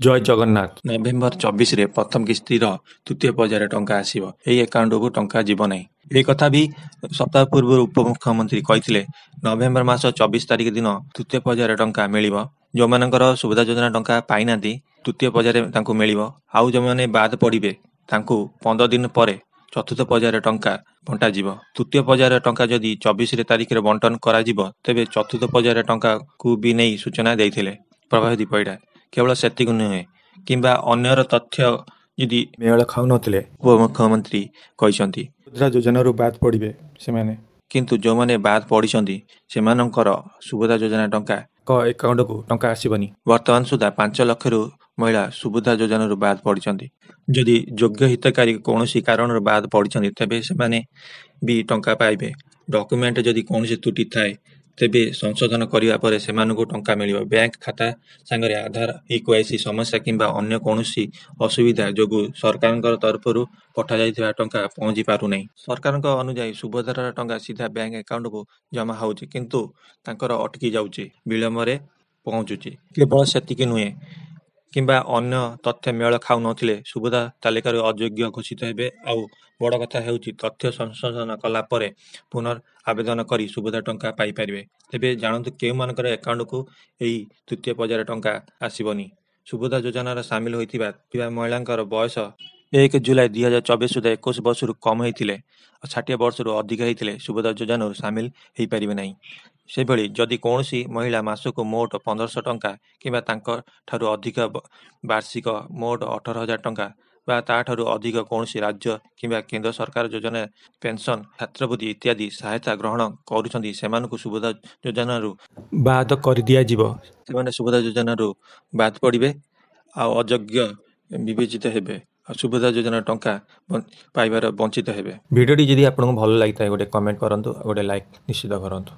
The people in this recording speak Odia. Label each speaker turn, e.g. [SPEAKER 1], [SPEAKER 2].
[SPEAKER 1] ଜୟ ଜଗନ୍ନାଥ।
[SPEAKER 2] ନଭେମ୍ବର 24ରେ ପ୍ରଥମ କିସ୍ତିର ତୃତୀୟ ପର୍ଯ୍ୟାୟରେ ଟଙ୍କା ଆସିବ। ଏହି ଆକାଉଣ୍ଟକୁ ଟଙ୍କା ଯିବ ନାହିଁ। ଏ କଥା ବି ସପ୍ତାହ ପୂର୍ବରୁ ଉପମୁଖ୍ୟମନ୍ତ୍ରୀ କହିଥିଲେ। ନଭେମ୍ବର ମାସ 24 ତାରିଖ ଦିନ ତୃତୀୟ ପର୍ଯ୍ୟାୟରେ ଟଙ୍କା ମିଳିବ। ଯେଉଁମାନଙ୍କର ସୁଭଦ୍ରା ଯୋଜନା ଟଙ୍କା ପାଇନାହାନ୍ତି, ତୃତୀୟ ପର୍ଯ୍ୟାୟରେ ତାଙ୍କୁ ମିଳିବ। ଆଉ ଯେଉଁମାନେ ବାଦ ପଡ଼ିବେ, ତାଙ୍କୁ 15 ଦିନ ପରେ ଚତୁର୍ଥ ପର୍ଯ୍ୟାୟରେ ଟଙ୍କା ବଣ୍ଟାଯିବ। ତୃତୀୟ ପର୍ଯ୍ୟାୟର ଟଙ୍କା ଯଦି 24 ତାରିଖରେ ବଣ୍ଟନ କରାଯିବ, ତେବେ ଚତୁର୍ଥ ପର୍ଯ୍ୟାୟର ଟଙ୍କାକୁ ବି ନେଇ ସୂଚନା ଦେଇଥିଲେ ପ୍ରଭାତୀ ପରିଡ଼ା। କେବଳ ସେତିକି ନୁହେଁ, କିମ୍ବା ଅନ୍ୟର ତଥ୍ୟ ଯଦି
[SPEAKER 1] ମେଳ ଖାଉନଥିଲେ,
[SPEAKER 2] ଉପମୁଖ୍ୟମନ୍ତ୍ରୀ କହିଛନ୍ତି,
[SPEAKER 1] ସୁଭଦ୍ରା ଯୋଜନାରୁ ବାଦ ପଡ଼ିବେ ସେମାନେ।
[SPEAKER 2] କିନ୍ତୁ ଯେଉଁମାନେ ବାଦ ପଡ଼ିଛନ୍ତି, ସେମାନଙ୍କର ସୁଭଦ୍ରା ଯୋଜନା ଟଙ୍କା
[SPEAKER 1] ଙ୍କ ଆକାଉଣ୍ଟକୁ ଟଙ୍କା ଆସିବନି।
[SPEAKER 2] ବର୍ତ୍ତମାନ ସୁଦ୍ଧା 5 ଲକ୍ଷରୁ ମହିଳା ସୁଭଦ୍ରା ଯୋଜନାରୁ ବାଦ ପଡ଼ିଛନ୍ତି। ଯଦି ଯୋଗ୍ୟ ହିତାଧିକାରୀ କୌଣସି କାରଣରୁ ବାଦ ପଡ଼ିଛନ୍ତି, ତେବେ ସେମାନେ ବି ଟଙ୍କା ପାଇବେ। ଡକ୍ୟୁମେଣ୍ଟ ଯଦି କୌଣସି ତ୍ରୁଟି ଥାଏ, ତେବେ ସଂଶୋଧନ କରିବା ପରେ ସେମାନଙ୍କୁ ଟଙ୍କା ମିଳିବ। ବ୍ୟାଙ୍କ ଖାତା ସାଙ୍ଗରେ ଆଧାର ଇ-କେୱାଇସି ସମସ୍ୟା କିମ୍ବା ଅନ୍ୟ କୌଣସି ଅସୁବିଧା ଯୋଗୁଁ ସରକାରଙ୍କ ତରଫରୁ ପଠାଯାଇଥିବା ଟଙ୍କା ପହଞ୍ଚି ପାରୁନାହିଁ। ସରକାରଙ୍କ ଅନୁଯାୟୀ ସୁଭଦ୍ରାର ଟଙ୍କା ସିଧା ବ୍ୟାଙ୍କ ଆକାଉଣ୍ଟକୁ ଜମା ହେଉଛି, କିନ୍ତୁ ତାଙ୍କର ଅଟକି ଯାଉଛି, ବିଳମ୍ବରେ ପହଞ୍ଚୁଛି। କେବଳ ସେତିକି ନୁହେଁ, କିମ୍ବା ଅନ୍ୟ ତଥ୍ୟ ମେଳ ଖାଉନଥିଲେ ସୁଭଦ୍ରା ତାଲିକାରୁ ଅଯୋଗ୍ୟ ଘୋଷିତ ହେବେ। ଆଉ ବଡ଼ କଥା ହେଉଛି, ତଥ୍ୟ ସଂଶୋଧନ କଲା ପରେ ପୁନଃ ଆବେଦନ କରି ସୁଭଦ୍ରା ଟଙ୍କା ପାଇପାରିବେ। ତେବେ ଜାଣନ୍ତୁ କେଉଁମାନଙ୍କର ଆକାଉଣ୍ଟକୁ ଏହି ତୃତୀୟ ପର୍ଯ୍ୟାୟରେ ଟଙ୍କା ଆସିବନି। ସୁଭଦ୍ରା ଯୋଜନାରେ ସାମିଲ ହୋଇଥିବା ଥିବା ମହିଳାଙ୍କର ବୟସ 1 ଜୁଲାଇ 2024 ସୁଦ୍ଧା 21 ବର୍ଷରୁ କମ୍ ହୋଇଥିଲେ ଆଉ 60 ବର୍ଷରୁ ଅଧିକ ହେଇଥିଲେ ସୁଭଦ୍ରା ଯୋଜନାରୁ ସାମିଲ ହୋଇପାରିବେ ନାହିଁ। ସେହିଭଳି ଯଦି କୌଣସି ମହିଳା ମାସକୁ ମୋଟ 1500 ଟଙ୍କା କିମ୍ବା ତାଙ୍କ ଠାରୁ ଅଧିକ, ବାର୍ଷିକ ମୋଟ 18,000 ଟଙ୍କା ବା ତା'ଠାରୁ ଅଧିକ କୌଣସି ରାଜ୍ୟ କିମ୍ବା କେନ୍ଦ୍ର ସରକାର ଯୋଜନା, ପେନ୍ସନ୍, ଛାତ୍ରବୃତ୍ତି ଇତ୍ୟାଦି ସହାୟତା ଗ୍ରହଣ କରୁଛନ୍ତି, ସେମାନଙ୍କୁ ସୁଭଦ୍ରା ଯୋଜନାରୁ
[SPEAKER 1] ବାଦ କରିଦିଆଯିବ।
[SPEAKER 2] ସେମାନେ ସୁଭଦ୍ରା ଯୋଜନାରୁ ବାଦ ପଡ଼ିବେ ଆଉ ଅଯୋଗ୍ୟ ବିବେଚିତ ହେବେ ଆଉ ସୁଭଦ୍ରା ଯୋଜନା ଟଙ୍କା ପାଇବାର ବଞ୍ଚିତ ହେବେ।
[SPEAKER 1] ଭିଡ଼ିଓଟି ଯଦି ଆପଣଙ୍କୁ ଭଲ ଲାଗିଥାଏ, ଗୋଟେ କମେଣ୍ଟ କରନ୍ତୁ ଆଉ ଗୋଟେ ଲାଇକ୍ ନିଶ୍ଚିତ କରନ୍ତୁ।